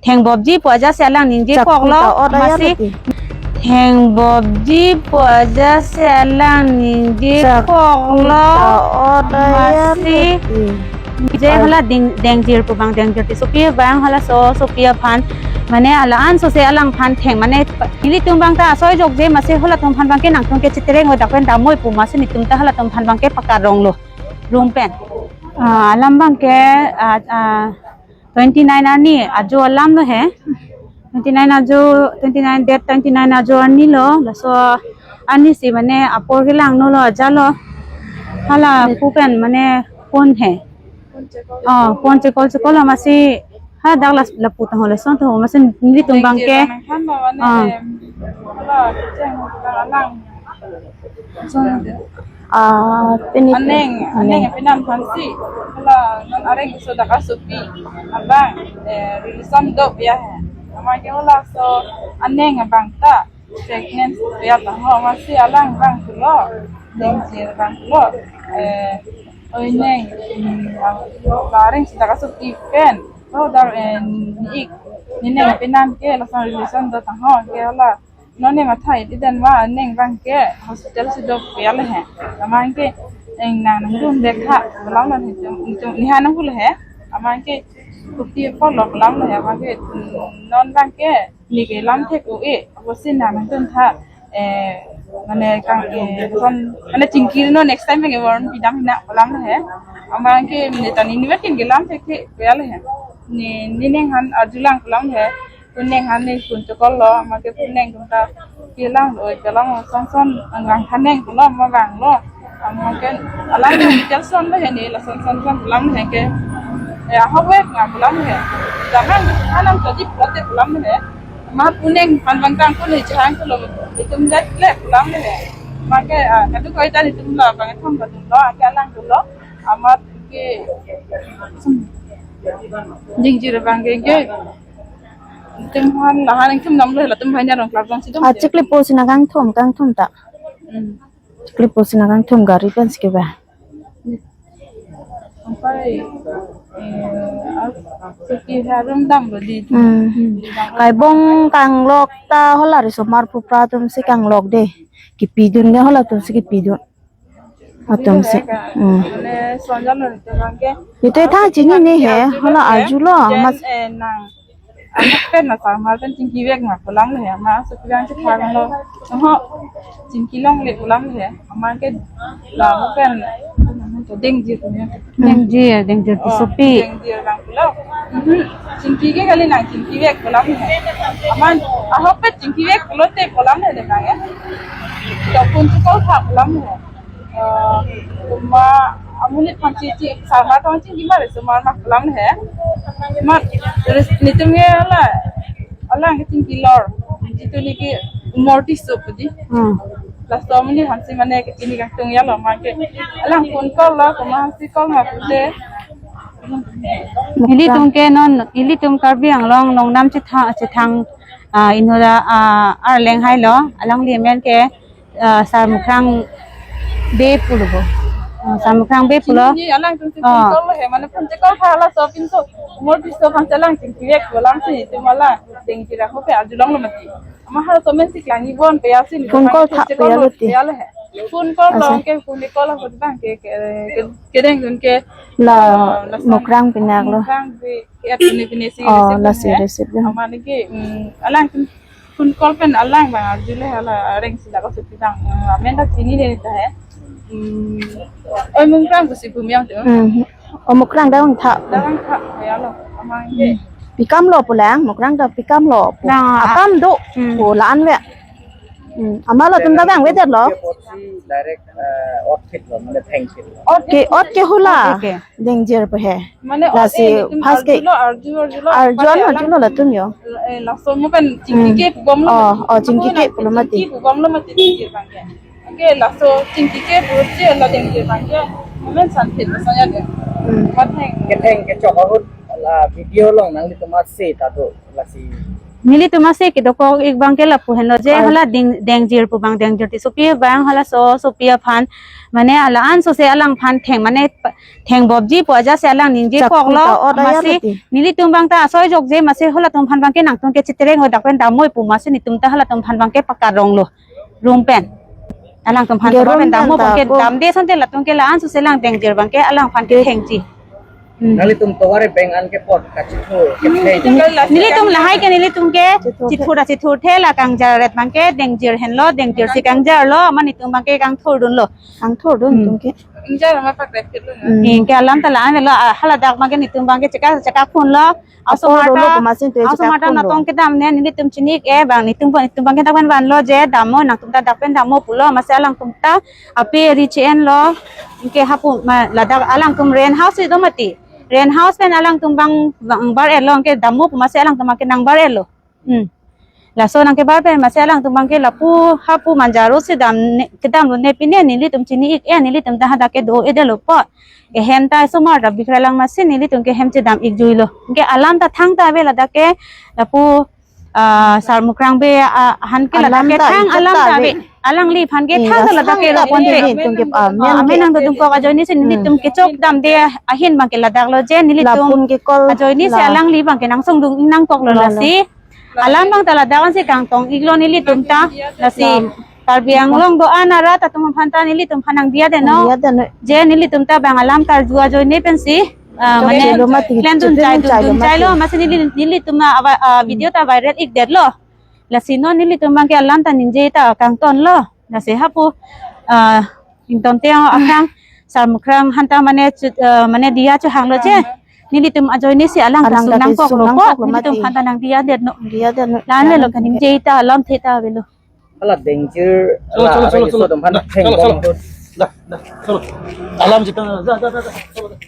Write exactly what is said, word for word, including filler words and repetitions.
Thengbobji pu ajat si alang ningje koklo. Chakku ta ot ayan masi ati. Thengbobji pu ajat si alang ningje koklo. Chakku ta ot ayan masi ati. Je hala deng, dengjir pu abang, dengjir Tissopi abang halaso, sopi aphan. Mane hala anso si alangphan theng, mane ilitum abang ta asoi jokje, masi halatum aphan abangke nangtum ke chitereng o dak pen damnoi pu masi nelitum ta halatum aphan abangke pakaronglo. Room pen. Ah, alam abangke, ah, ah, twenty nine arni ajo alam lo he. Twenty nine ajo, twenty nine, date twenty nine ajo arni lo. Laso arni si mane apor kelang no lo ajat lo. Hala pu pen mane phone he. Oh, phone chekol chekol lo masi ha dak la, lapu tangho lason tangho masi nelitum abangke. Nang khan ba mane, ah, em, hala, cheng, alang. Ah, pini aneng, aneng, aneng penam aphansi. Hala, non areng so dak asopi abang, eh, relation dopik ya he. Amatke halaso aneng abang ta pregnant ya tangho masi alang abang pulo, dengjir abang pulo. Eh, oi neng, hmm, la areng so dak asopi pen. Oh, dar, eh, ni ik, ni neng penam ke lason relation do tangho ke hala. Non ne matha-i di den ma neng abangke hospital si dopik ya le he. Amatke neng nang nangdun det ha, pu alam lo he, nelitum, nelitum, nelitum, nelitum nang pulo he. Amatke kopi apor lo pu alam lo he, amatke, mm, non abangke neke lam thek o e, apotsi nang nangdun tha, eh, mane kang, eh, kon, mane chingki non next time abangke warn pidam hina pu alam lo he. Amatke neta nini vet kin ke lam thek thek ya le he. Ne, ne neng aphan arjulang pu alam he. Pu neng aphan ne phone chekol lo, amatke pu neng atum ta kelang lo, kelang lo, son son, ang lang khaneng pulo, ma vanglo. Amatke alang lo, kel son lo he ne, lason son son pulo he ke. Ya, ahok vek nga pulo he. Jangan anam tadi pulote pulo he. Ma pu neng aphan abang kang pu ne chehang pulo, itum jat le pulo he. Amatke, ah, kadokave ta itum lo, abang ethom kadun lo, ake alang dun lo. Amatke, dengjir abangke ke. Itum aphan lahan itum nam lo, latum aphan arong klap jongsi dong. Achikli pusi na kangthom, kangthom ta. Hmm. Achikli pusi na kangthom gari pensi ke ba. Sampai, eh, as-, suki harum dam lo di. Hmm. Kai bong kanglok ta hala risomar pupra atum si kanglok de. Kipidun de halatum si kipidun. Atum si. Hmm. Mane son jalo nelitum abangke. Ite tha chinine he, hala arjulo, mas. Eh, nang. Anak pen na sarmar pen chingki vek ma pu alam lo he, ma so abang chethang lo. Oho, chingki longle pu alam lo he. Amatke la ho pen dengjir pu ne. Dengjir, dengjir Tissopi. Dengjir abang pulo. Mhm. Chingki ke kali nang chingki vek pu alam lo he. Amat ahok pen chingki vek pulote pu alam lo he nang ya. To phone chekol tha pu alam lo he. Eh, komat amonit aphan chingki, sarmar aphan chingki ma risomar ma pu alam he. Ma, terus nelitum ke hala, alang ke chingki lor. Jitu neke Umor Tisso pu di. Hmm. Laso amonit aphansi mane kachini kangtung ya lo, amatke alang phone call lo, komat aphansi call ma pute. Ilitum ke non, ilitum Karbi Anglong along nam chethang, chethang, ah, inut, ah, arleng hai lo, alangli amen ke, ah, Sar Mukrang Bey pulo bo. Ah, Sar Mukrang Bey pulo. Chini alang itum si phone call lo he, mane phone chekol tha halaso pinso. Umor Tisso aphan si alang chingki vek pu alam si itum alang dengjir ahok pen arjulong lo mati. Amat halaso amen si klang-i bon pe ya si phone call tha pe ya lo ti. Phone call lo ke phone call lo abangke ke, ke, kedeng dun ke la, ah, la Mukrang pinak lo. Mukrang Bey ke at pine pine si. Oh, receive la si dun he. Receive dun. Amatke, mm, alang itum phone call pen alang abang arjule hala areng si la ko suti dang. Eh, amen ta chinine ta he. Hmm. Oi Mukrang pusi pu miyang tu. Hmm. Oh, Mukrang dang tha. Dang tha ya lo. Amatke. Hmm. Pi kam lo pu lang, Mukrang ta pi kam lo pu. Dang, ah. Akam do. Hmm. Pu la-an ve. Hmm. Amat latum ta vang ve det lo. Direct, eh, ot thit lo, mane theng thit lo. Ot ke, ot ke hula. Ot ke. Dengjir pu he. Mane lasi ot, eh, first ke arju lo, arju, arju lo, arju, arju lo latum yo. Eh, laso mo pen chingki ke pu bom lo. Oh, mati. Oh, chingki ke pu lo mati. Chingki pu bom lo mati dengjir abangke. Oke, laso chingki ke pu che lo dengjir abangke. Mo pen san thit lo saya de. Hmm. Mat theng. Ketheng kechok ahut la video along nanglitum ase ta do lasi. Nelitum masi kedokok ik abangke lapu henlo je, ah, hala ding, dengjir pu abang, dengjir ti sopi abang, halaso sopi aphan, mane hala an sose alangphan theng, mane pa-, thengbopji pu ajat si alang ningje chakku koklo, ta ot aya masi lo ti. Nelitum abang ta asoi jokje, masi halatum aphan abangke nangtum ke chitereng o dak pen damnoi pu, masi netum ta halatum aphan abangke pakaronglo. Room pen. Alangtum aphan ke room pen damnoi ta pu ke ko damde asonte latum ke la-an sose lang dengjir abangke alangphan ke thengji. Hmm. Nanglitum tovar bank an ke apot kachithur ketheng. Nelitum lahai ke nelitum ke chithur, chithur, chithurthe la kangjar ret abangke dengjir henlo, dengjir si kangjarlo, mane netum abangke kangthurdunlo. Kangthurdun, hmm, netum ke. Ingjar ma pak ret lo. Hmm. Ingke alam ta la-an lo, ah, haladak abangke netum abangke chekak chekak phunlo. Apo asomar rolo ta, pu masi netum aso chekak marta phunlo. Natong kedam ne, nelitum chini-ik-e abang, netum abang, netum abangke dak pen vanlo je, damnoi, nangtum ta dak pen damnoi pulo, masi alangtum ta ape ri che-enlo, ingke hapu ma, ladak alangtum rent house si do mati. Rent house pen alangtum abang, abang bar-etlo, ingke damnoi pu masi alangtum abangke nang bar-etlo. Hmm. Laso nangkebar pen masi alangtum abangke lapu hapu Manja Road si dam ne, kedamlo ne pine nelitum chini-ik-e, nelitum ta hadak ke do-edetlo pu. Ehem ta asomar ta bikra lang masi nelitum ke hem chedam-ik juilo. Ingke alam ta thangta ave ladak ke lapu, ah, Sarmukrang Bey, ah, aphan ke ladak ke alam ta thang, alam ta ave. Alangliphan ke, eh, thangta ladak ke thangta ave ro ponte. Nelitum ke, ah, ah, amen ke nangdodun kok ajoine si, hmm, nelitum kechok damde ahin abangke ladak lo je nelitum. Lapun ke call ajoine si la alangli abangke nangsongdun nangkoklo. Lo, lo. Lasi. Alam abang ta ladak ansi kangtong-iklo nelitum ta, lasi. Lam. Karbi Anglong do-an arat atum aphan ta nelitum aphan nangdiya det non. Nangdiya det non. Je nelitum ta abang alam karju ajoine pensi, ah, mane, chelo mati, klem dun chelo chai, dun, chai lo dun mati. Chai lo, masi neli, nelitum na awa-, ah, video ta viral-ikdetlo. Lasi non nelitum abangke alam ta ningje ta kangtonlo. Lasi hapu, ah, ingtonte aphrang, Sarmukrang aphan ta mane chu-, eh, mane diya chohanglo je. Nelitum ajoine si alang ta alang ta sung nangkoklo, sung nangkoklo pu. Nelitum mati. Aphan ta nangdiya det non. Diya det non. La-an avelo kaningje ta, alamthe ta avelo. Hala dengjir, cholo, hala cholo, cholo, arai cholo. Iso atum aphan, nah, theng cholo, cholo, bom tu. Dah, dah, cholo. Alam chita, dah, dah, dah, dah, cholo, dah.